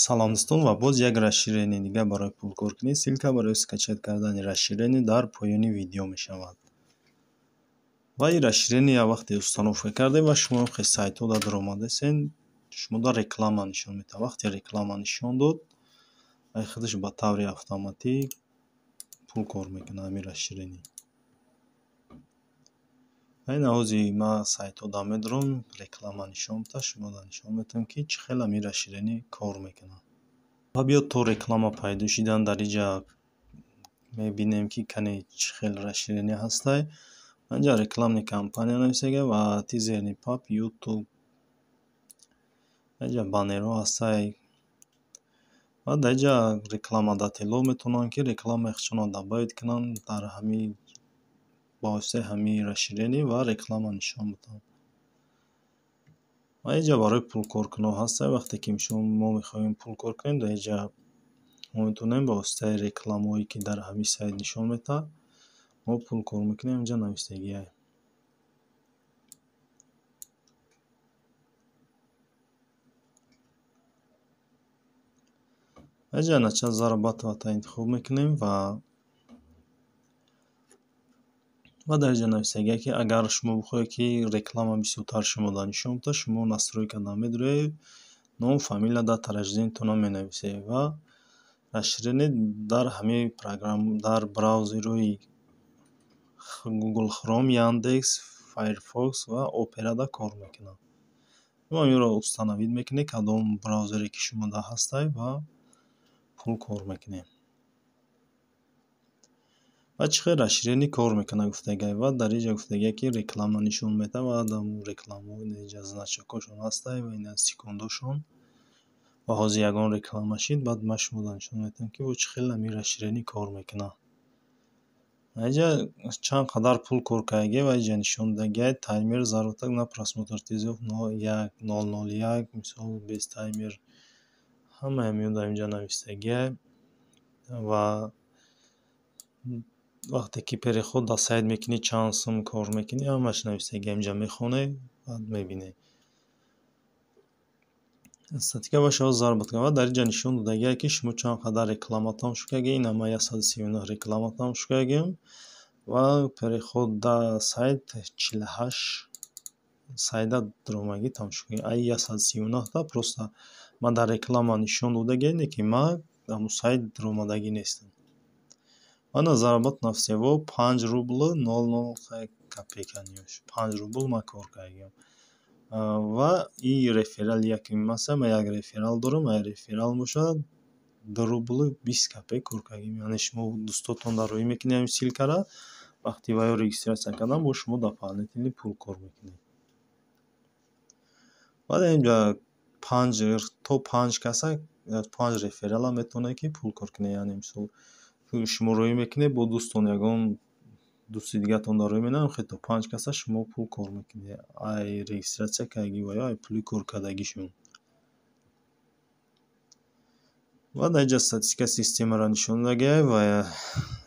Салом дӯстон, ва боз як расширение дига барои пулкоркунӣ. Ссылка барои скачать кардани расширение дар поёни видео мешавад. Ва ин расширение вақте установка кардем ва шумо хе сайтҳо дар даромадасен, шумо дар реклама нишон медиҳад. Вақте реклама нишон дод, ай худаш ба таври автоматӣ пул кор мекунад ҳамин расширение. Айн ҳози ма сайтҳо дар медорам, реклама нишон медиҳад, шумо дар нишон медиҳам, ки чӣ хел ҳамин расширение кор мекунад. Ва биё то реклама пайдо шидан дар инҷа мебинем, ки кане чӣ хел расширение ҳастай. Инҷа рекламная кампания нависага ва тизерный пап YouTube. Инҷа баннерҳо ҳастай. Ва дар инҷа рекламодателҳо метавонанд, ки рекламаи худшонро добавить кунанд дар ҳамин ба воситаи ҳамин расширение ва реклама нишон бидиҳанд. Ва инҷа барои пулкоркунҳо ҳастай. Вақте ки мо мехоҳем пул кор кунем, дар инҷа мо метавонем ба воситаи рекламаҳое, ки дар ҳамин сайт нишон медиҳад, мо пул кор мекунем. Инҷа навистагиай. Инҷа начать зарабатывать интихоб мекунем ва дар инҷа навистагиай, ки агар шумо бихоҳед, ки реклама бисёртар шумода нишон бидиҳад, шумо настройка дар медароед, ном, фамилия, дата рождениятонро менависед ва расширение дар ҳамин программа дар браузерҳои Google Chrome, Яндекс, Firefox ва Opera кор мекунад. Шумо инро установить мекунед, кадом браузере ки шумода ҳастай, ва пул кор мекунед. Ва чӣ хел расширение кор мекунад гуфтагиай, ва дар инҷа гуфтагиай, ки реклама нишон медиҳад ва дар рекламаҳо инҷа значокҳошон ҳастай ва ина секундошон. Ва ҳозир ягон реклама шид, баъд ман шумода нишон медиҳам, ки бо чӣ хел ҳамин расширение кор мекунад. Инҷа чанд қадар пул кор кардагиай ва инҷа нишон додагиай таймер заработок на просмотр тизеров 0,01, мисол, без таймер, ҳамаи ҳаминҳо дар инҷа навистагиай. Ва вақте ки переход дар сайт мекунӣ, чанд сум кор мекунӣ, ҳамааш навистагиай, инҷа мехонед, баъд мебинед. Статистика вашего заработка. Ва дар инҷа нишон додагиай, ки шумо чанд қадар реклама тамошо кардагиед. Ина ман 139 реклама тамошо кардагиам ва переход дар сайт 48 сайта даромадагӣ тамошо кардагиам. Ай 139-та просто ман дар реклама нишон додагиай, не ки ман дар сайт даромадагӣ нестам. Ана заработано всего 5 рубл 00 копейка, 5 рубл ман кор кардагиам. Ва и реферал якум аста, ман як реферал дорам, ай реферал бошад 2 рубл 20 копейк кор кардагиам. Яъне шумо дӯстотон дар рӯй мекунед ҳамин ссылкара, вақте ва ё регистрация кардан, бо шумо дополнительный пул кор мекунед. Баъд инҷа панҷ то панҷ каса, панҷ реферала метавонед, ки пул кор кунед. Яъне, мисол, шумо рӯй мекунед, бо дӯстон, ягон дӯсти дигатон дар рӯй менаванд, хе то панҷ каса шумо пул кор мекунед ай регистрация кардагӣ ва ё ай пули коркардагишон. Ва дар инҷа статистика системаро нишон додагиай ва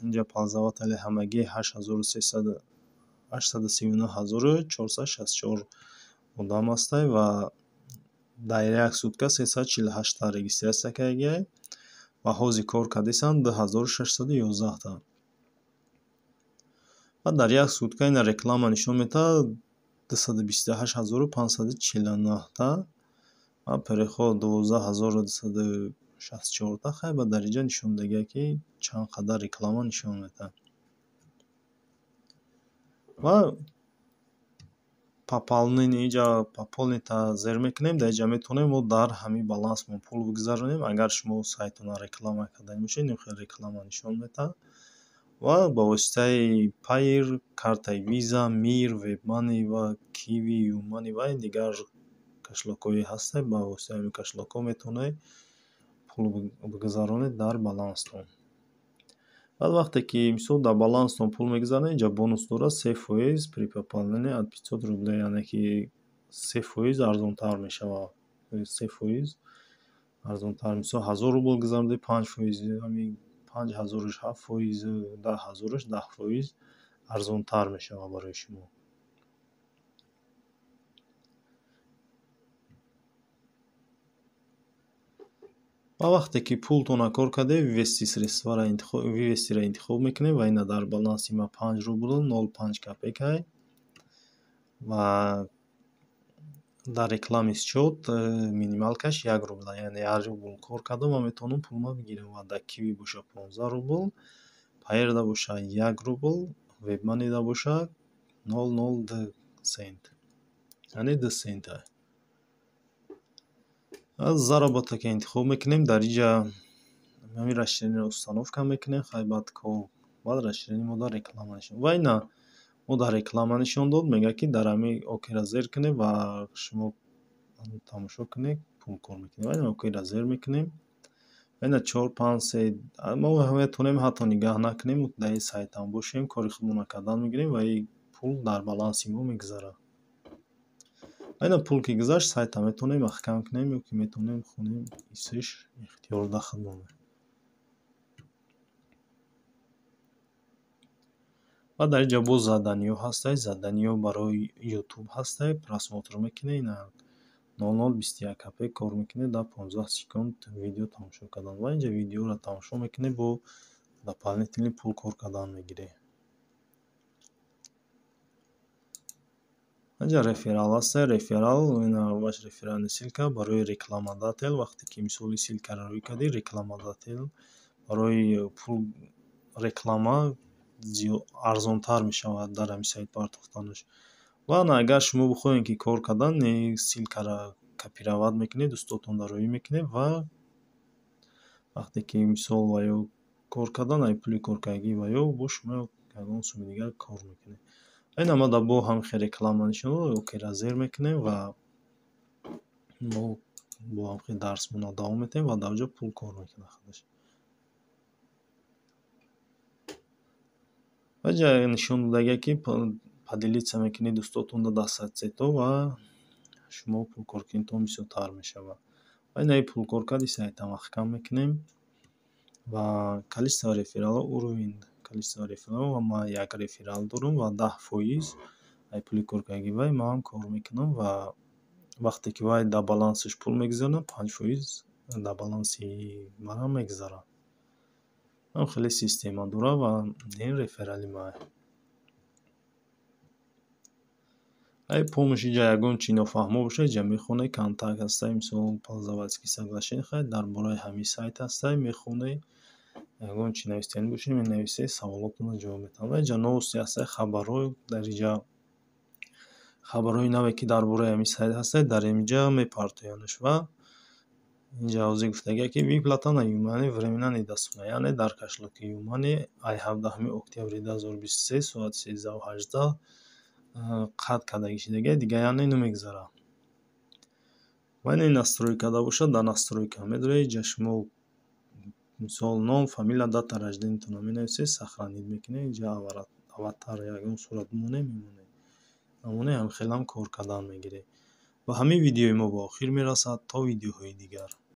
инҷа пользователи ҳамагӣ 839 464 одам ҳастай ва дар як сутка 348-та регистрация кардагиай ва ҳозир кор кардисанд 2611-та. Ва дар як сутка ина реклама нишон медиҳад 228 549-та ва переход 12 264-та. Хай, ба дар инҷа нишон додагиай, ки чанд қадар реклама нишон медиҳад. Ва пополнение, инҷа пополнить зер мекунем, дар инҷа метавонем мо дар ҳамин балансмон пул бигзаронем. Агар шумо сайтона реклама карданӣ бошед, ин хел реклама нишон медиҳад ва ба воситаи Payeer, картаи Visa, Мир, WebMoney ва Kiwi, YooMoney ва дигар кошелёкҳое ҳастанд, ба воситаи ҳамин кошелёкҳо метавонед пул бигзаронед дар баланстон. Баъд вақте ки, мисол, дар баланстон пул мегузаронед, инҷа бонус дорад 3% при пополнении от 500 рублей, яъне ки 3% арзонтар мешавад. 3% арзонтар. Мисол, 1000 рубл гузарондед, 5%, ҳамин 5000-аш 7%, 10 000-аш 10% арзонтар мешавад барои шумо. Ва вақте ки пултонро кор кардед, вывести средстваро вывестиро интихоб мекунед ва ина дар баланси ма 5 рубл 05 копейкай ва дар рекламный счёт минималкаш 1 рубл, яъне 1 рубл кор кардам ва метавонам пулма бигирам. Ва дар Киви боша 15 рубл, Пайерда боша 1 рубл, Вебманида боша 0,02 цент, яъне 2 цента. Заработок интихоб мекунем, дар инҷа ҳамин расширениеро установка мекунем. Хай, баъд кор, баъд расширение мо дар реклама нишон ва ина мо дар реклама нишон дод, мегӯяд, ки дар ҳамин окейро зер кунед ва шумо тамошо кунед, пул кор мекунед. Ва ина окейро зер мекунем. Ва ина чор, панҷ, се. Мо метавонем ҳатто нигаҳ накунем, дар ин сайтам бошем, кори худмонро кардан мегирем ва ин пул дар баланси мо мегузарад. Ва ина пул ки гузашт, сайта метавонем маҳкам кунем ё ки метавонем хонем, исиш ихтиёр дар худмон. Ва дар инҷа боз заданиҳо ҳастай, заданиҳо барои Ютуб ҳастай, просмотр мекунед, ина 00,21 копейк кор мекунед дар 15 секунд видео тамошо кардан. Ва инҷа видеоро тамошо мекунед, бо дополнительный пул кор кардан мегиред. Инҷа реферал ҳастай, реферал ина ваш реферальная ссылка барои рекламодатель. Вақте ки мисоли ссылкаро рӯй кардӣ, рекламодатель барои пул реклама арзонтар мешавад дар ҳамин сайт партохтанаш. Ва ана агар шумо бихоҳед, ки кор кардан, ссылкаро копировать мекунед, дӯстотонро рӯй мекунед ва вақте ки мисол ва ё кор кардан, ай пули коркардагӣ ва ё бо шумо ягон суми дигар кор мекунед. Ина ма дар бо ҳамин хел реклама нишон дод, окейро зер мекунем ва мо бо ҳамин хел дарсмонро давом медиҳем ва дар оҷо пул кор мекунад худаш. Ва инҷа нишон додагия, ки поделиться мекунед дӯстотонро дар соцсетьҳо ва шумо пулкоркунитон бисёртар мешавад. Ва ина пулкоркарди сайта маҳкам мекунем ва количество рефералҳо, уровень количество рефералҳо, ва ман як реферал дорам ва 10% ай пули коркардагии вай ман кор мекунам ва вақте ки вай дар балансаш пул мегузаронад, 5% дар баланси манам мегузарад. Ҳам хеле система дорад ва ин реферали ман. Ай помощь, инҷа ягон чи нофаҳмо бошад, инҷа мехонед, контакт ҳастай, мисол пользовательские соглашение, хай, дар бораи ҳамин сайт ҳастай, мехонед, ягон чи навистанӣ бошед, менависед, саволотонро ҷавоб медиҳам. Ва инҷа новости ҳастай, хабарҳо, дар инҷа хабарҳои наве, ки дар бораи ҳамин сайт ҳастай, дар инҷа мепартоянаш. Ва инҷа ҳозир гуфтагия, ки выплата на ЮMoney временно недоступна, яъне дар кошелёки ЮMoney ай 17 октябри 2023 соати 13:18 қатъ кардагӣ шудагия, дигар яъне намегузарад. Ва ин настройкада бошад, дар настройка медоред, инҷа шумо мисол ном, фамилия, дата рождениятонро менависед, сохранить мекунед, инҷа аватар ягон сурат бимонед, мемонед. Намонаи ҳамин хелам кор кардан мегиред. Ва ҳамин видеои мо ба охир мерасад. То видеоҳои дигар.